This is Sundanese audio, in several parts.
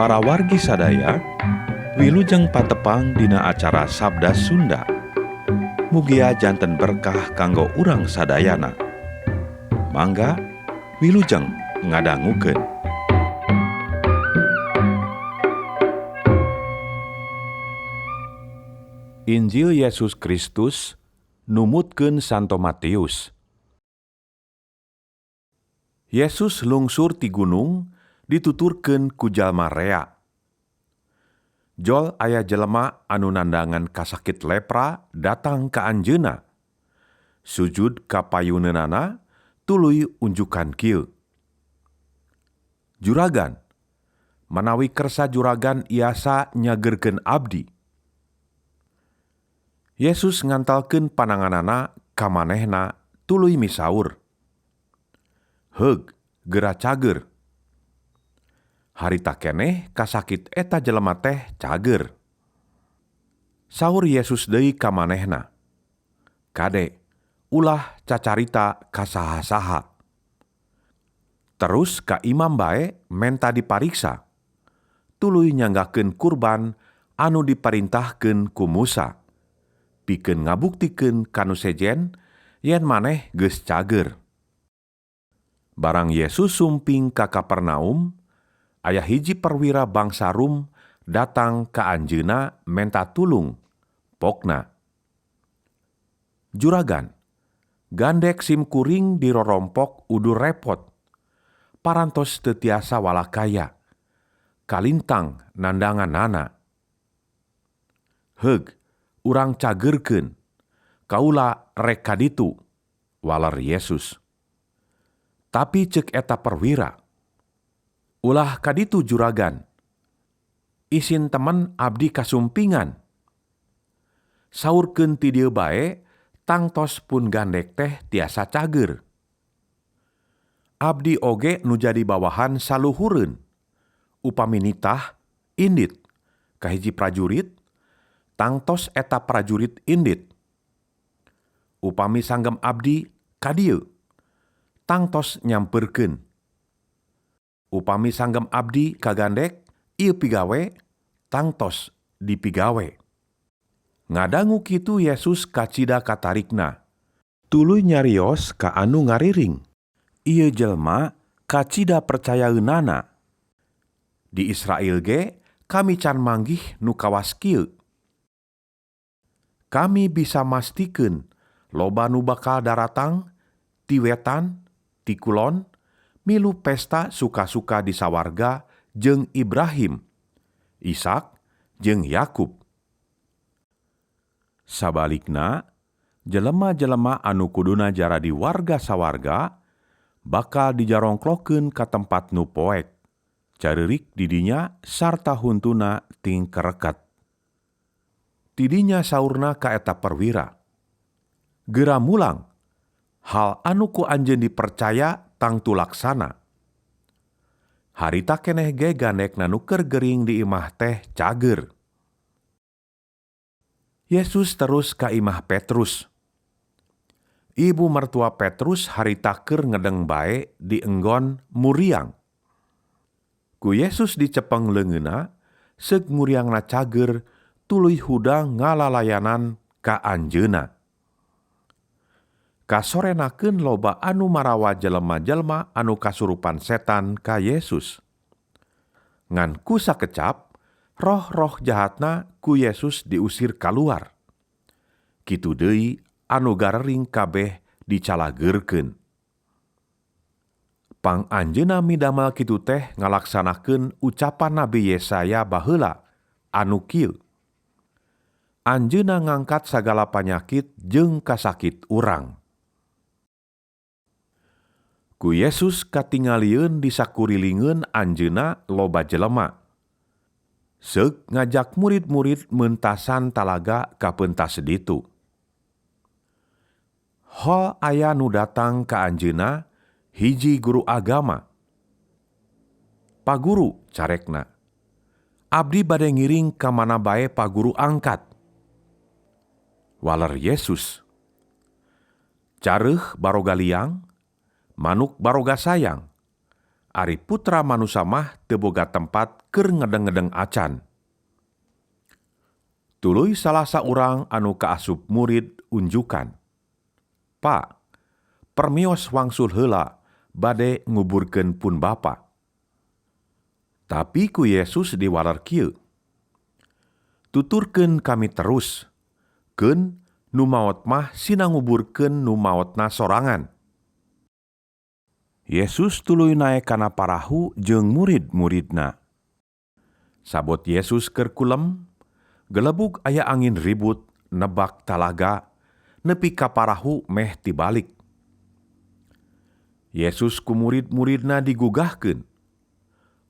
Para wargi sadaya, wilujeng patepang dina acara Sabda Sunda. Mugia janten berkah kanggo urang sadayana. Mangga wilujeng ngadangukeun. Injil Yesus Kristus numutkeun Santo Matius. Yesus lungsur ti gunung dituturkeun ku jalma rea. Jol aya jelema anu nandangan kasakit lepra datang ka anjeunna. Sujud ka payuneunana tuluy unjukan kieu. Juragan, manawi kersa juragan iasa nyageurkeun abdi. Yesus ngantalkeun pananganana ka manehna tuluy misaur. Heug, geura cager. Harita keneh kasakit eta jelema teh cager. Saur Yesus deui ka manehna. Kade, ulah cacarita ka saha-saha. Terus ka imam bae menta dipariksa. Tuluy nyanggakeun kurban anu diparintahkeun ku Musa. Pikeun ngabuktikeun ka nu sejen yen maneh geus cager. Barang Yesus sumping ka Kapernaum, aya hiji perwira bangsa Rum datang ka anjeunna menta tulung, pokna. Juragan, gandek simkuring dirorompok udur repot. Parantos teu tiasa walakaya, kalintang nandanganana. Heug, urang cageurkeun, kaula rek ka ditu, waler Yesus. Tapi ceuk eta perwira, ulah kaditu juragan, isin temen abdi kasumpingan. Saurkeun ti dieu bae, tangtos pun gandek teh tiasa cager. Abdi oge nu jadi bawahan saluhureun. Upami nitah, indit, kahiji prajurit, tangtos eta prajurit indit. Upami sanggem abdi ka dieu, tangtos nyamperkeun. Upami sanggem abdi kagandek, ieu pigawe, tangtos dipigawe. Ngadangu kitu Yesus kacida katarikna. Tuluy nyarios ka anu ngariring. Ieu jelema kacida percayaeunana. Di Israel ge kami can manggih nu kawas kieu. Kami bisa mastikeun loba nu bakal daratang ti wetan, ti kulon, milu pesta suka-suka di sawarga jeung Ibrahim, Ishak jeung Yakub. Sabalikna, jelema-jelema anu kuduna jaradi warga sawarga bakal dijarongklokeun ka tempat nu poek, careurik didinya sarta huntuna tingkerekat. Tidinya saurna ka eta perwira, geura mulang, hal anu ku anjeun dipercaya tangtu laksana. Harita keneh ge gandekna nu keur gering di imah teh cager. Yesus terus ka imah Petrus. Ibu mertua Petrus harita keur ngedeng bae di enggon muriang. Ku Yesus dicepeng leungeunna, seug muriangna cager, tuluy hudang ngalalayanan ka anjeunna. Kasorenakeun loba anu marawa jelema-jelema anu kasurupan setan ka Yesus. Ngan ku sakecap, roh-roh jahatna ku Yesus diusir kaluar. Kitu deui anu garering kabeh dicalageurkeun. Pang anjeunna midamel kitu teh ngalaksanakeun ucapan Nabi Yesaya baheula anu kieu. Anjeunna ngangkat sagala panyakit jeung kasakit urang. Ku Yesus katingalieun di sakurilingeun anjeunna loba jelema. Seug ngajak murid-murid mentasan talaga ka pentas ditu. Hol aya nu datang ka anjeunna hiji guru agama. Paguru carekna, abdi bade ngiring ka mana bae paguru angkat. Waler Yesus, careuh baroga liang, manuk baroga sayang, Ari putra manusa mah teu boga tempat keur ngedeng-ngedeng acan. Tuluy salah saurang anu kaasup murid unjukan. "Pa, permios wangsul heula bade nguburkeun pun bapa." Tapi ku Yesus diwaler kieu, "Tuturkeun kami terus, keun nu maot mah sina nguburkeun nu maotna sorangan." Yesus tuluy naek kana parahu jeung murid-muridna. Sabot Yesus keur kulem, gelebug aya angin ribut nebak talaga nepi ka parahu meh tibalik. Yesus ku murid-muridna digugahkeun,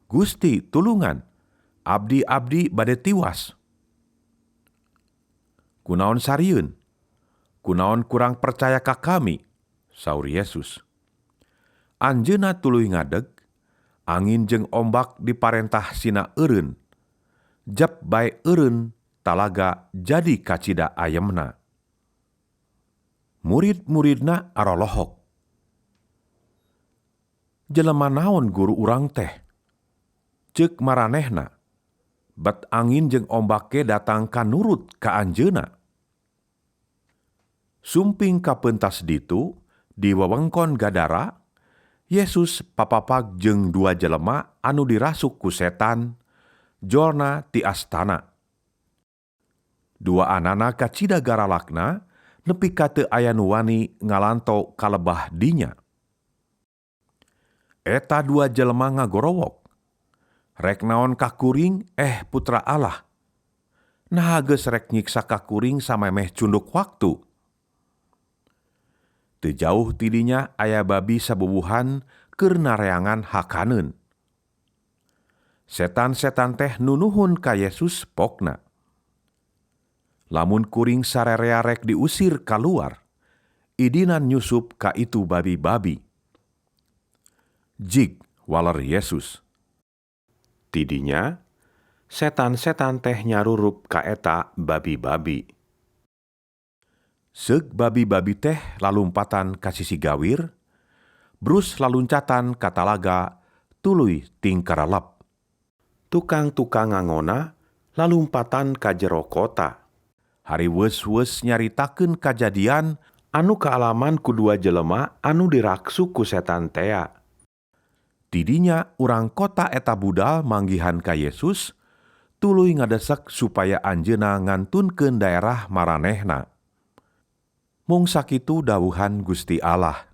"Gusti, tulungan, abdi-abdi bade tiwas." "Kunaon sarieun? Kunaon kurang percaya ka kami?" saur Yesus. Anjeunna tuluy ngadeg, angin jeung ombak diparentah sina eureun. Jep bae eureun, talaga jadi kacida ayemna. Murid-muridna arolohok. "Jelema naon guru urang teh?" Ceuk maranehna, bet angin jeung ombak ge datang kanurut ka anjeunna. Sumping ka pentas ditu, di wewengkon Gadara, Yesus papapag jeung dua jelema anu dirasuk ku setan, jolna ti astana. Dua anana kacida garalakna nepi ka teu aya nu wani ngalanto ka lebah dinya. Eta dua jelema ngagorowok, "Rek naon kakuring eh putra Allah? Naha geus rek nyiksa kakuring samemeh cunduk waktu?" Teu jauh ti dinya aya babi sabubuhan keur nareangan hakaneun. Setan-setan teh nunuhun ka Yesus pokna, "Lamun kuring sarerea rek diusir kaluar, idinan nyusup ka itu babi-babi." "Jig," waler Yesus. Tidinya, setan-setan teh nyarurup ka eta babi-babi. Seug babi-babi teh lalumpatan ka sisi gawir, brus laluncatan ka talaga tuluy tingkarelep. Tukang-tukang ngangona lalumpatan ka jero kota. Hari weus-weus nyaritakeun kajadian anu kaalaman ku dua jelema anu diraksuk ku setan tea. Tidinya urang kota eta budal manggihan ka Yesus, tuluy ngadesek supaya anjeunna ngantunkeun daerah maranehna. Mung sakitu dawuhan Gusti Allah.